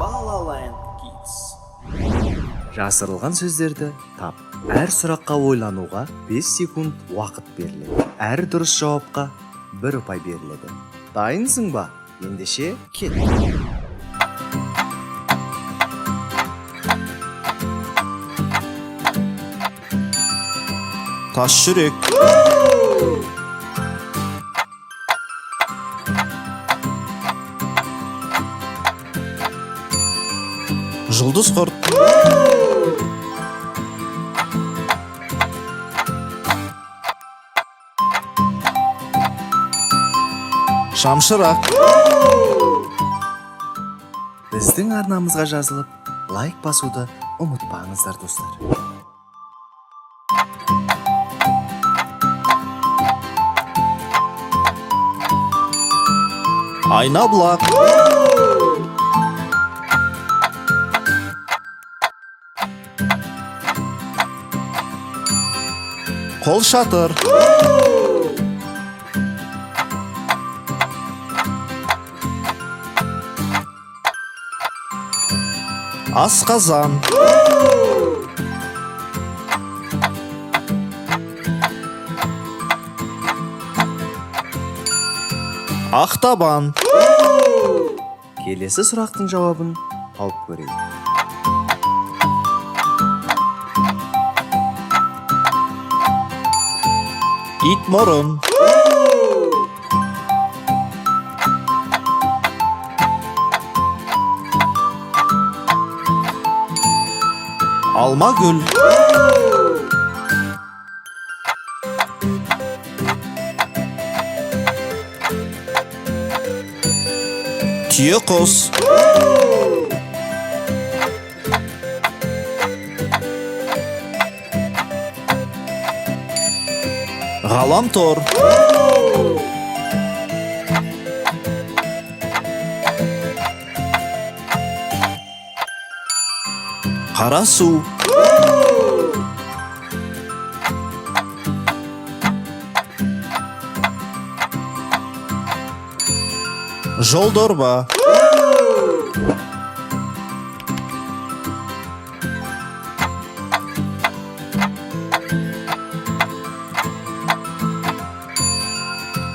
Balaland Kids. Жасырылған сөздерді тап. Әр сұраққа ойлануға 5 секунд уақыт беріледі. Әр дұрыс жауапқа бір ұпай беріледі. Дайынсың ба? Ендеше кет. Тас жүрек. Жұлдыз құрт. Шамшырақ. Біздің арнамызға жазылып, лайк басуды ұмытпаңыздар, достар. Айна бұлақ. Қол шатыр. Асқазан. Ақтабан. Келесі сұрақтың жауабын тауып көрейік. Ит мұрын. Алмагүл. Түйе құс. Ғаламтор. Қара су. Жолдорба.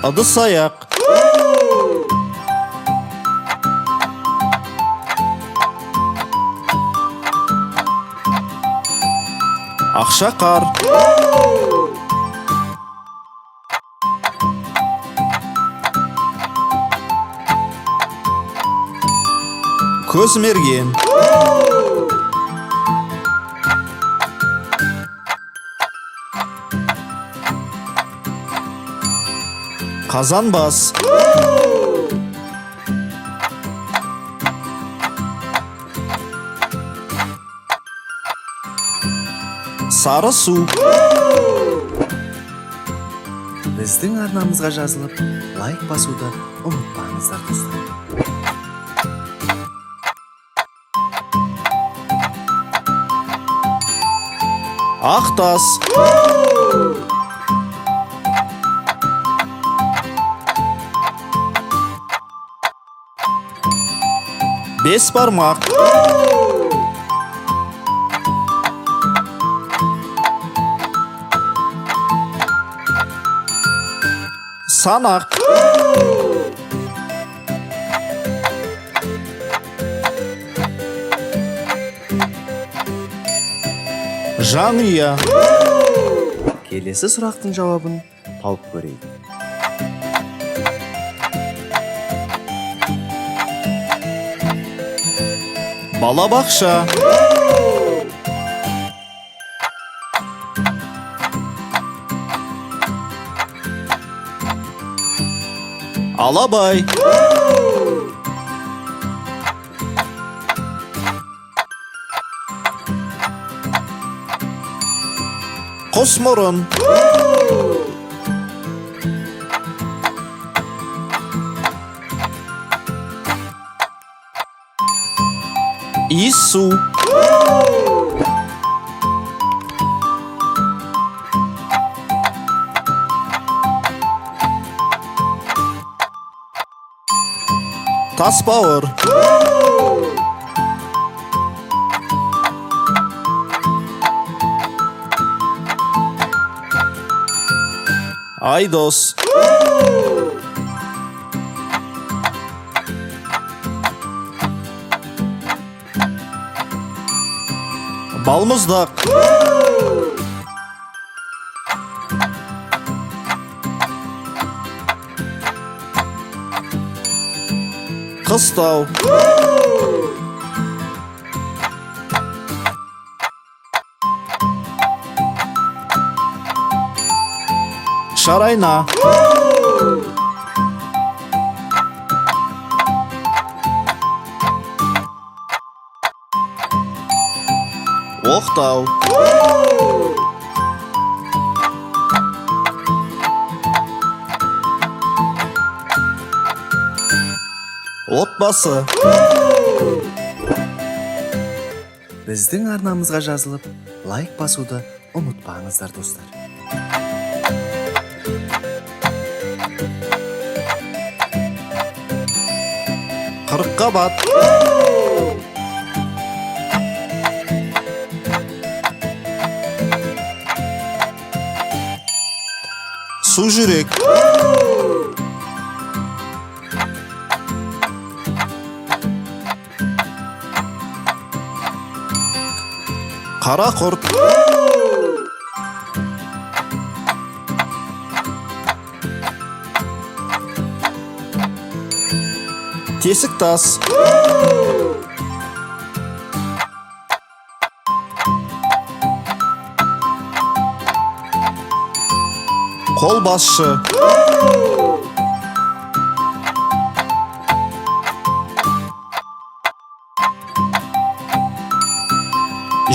Ыдыс аяқ. Ақша қар. Көз мерген. Қазан бас. Сары су. Біздің арнамызға жазылып, лайк басуды ұмытпаңыздар, достар. Ақ тас. Бес бармақ. Санақ. Жанұя. Келесі сұрақтың жауабын тауып көрейік. Балабақша. Алабай. Құс мұрын. Иіс су. Тасбауыр. Айдос. Балмұздақ. Қыстау. Шарайна. Оқтау. Отбасы. Біздің арнамызға жазылып, лайк басуды ұмытпаңыздар, достар. Қырыққабат. Су жүрек. Қара құрт. Тесік тас. Қолбасшы.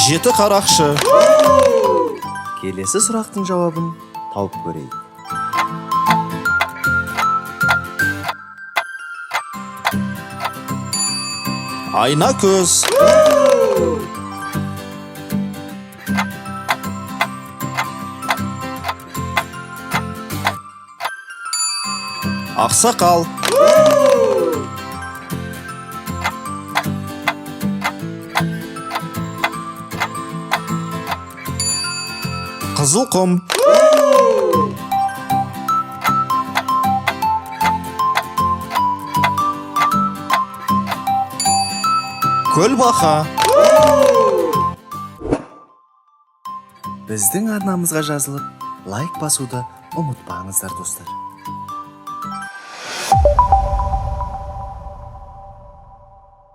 Жеті қарақшы. Келесі сұрақтың жауабын тауып көрейік. Айна көз. Ақсақал. Қызыл құм. Көлбақа. Біздің арнамызға жазылып, лайк басуды ұмытпаңыздар, достар.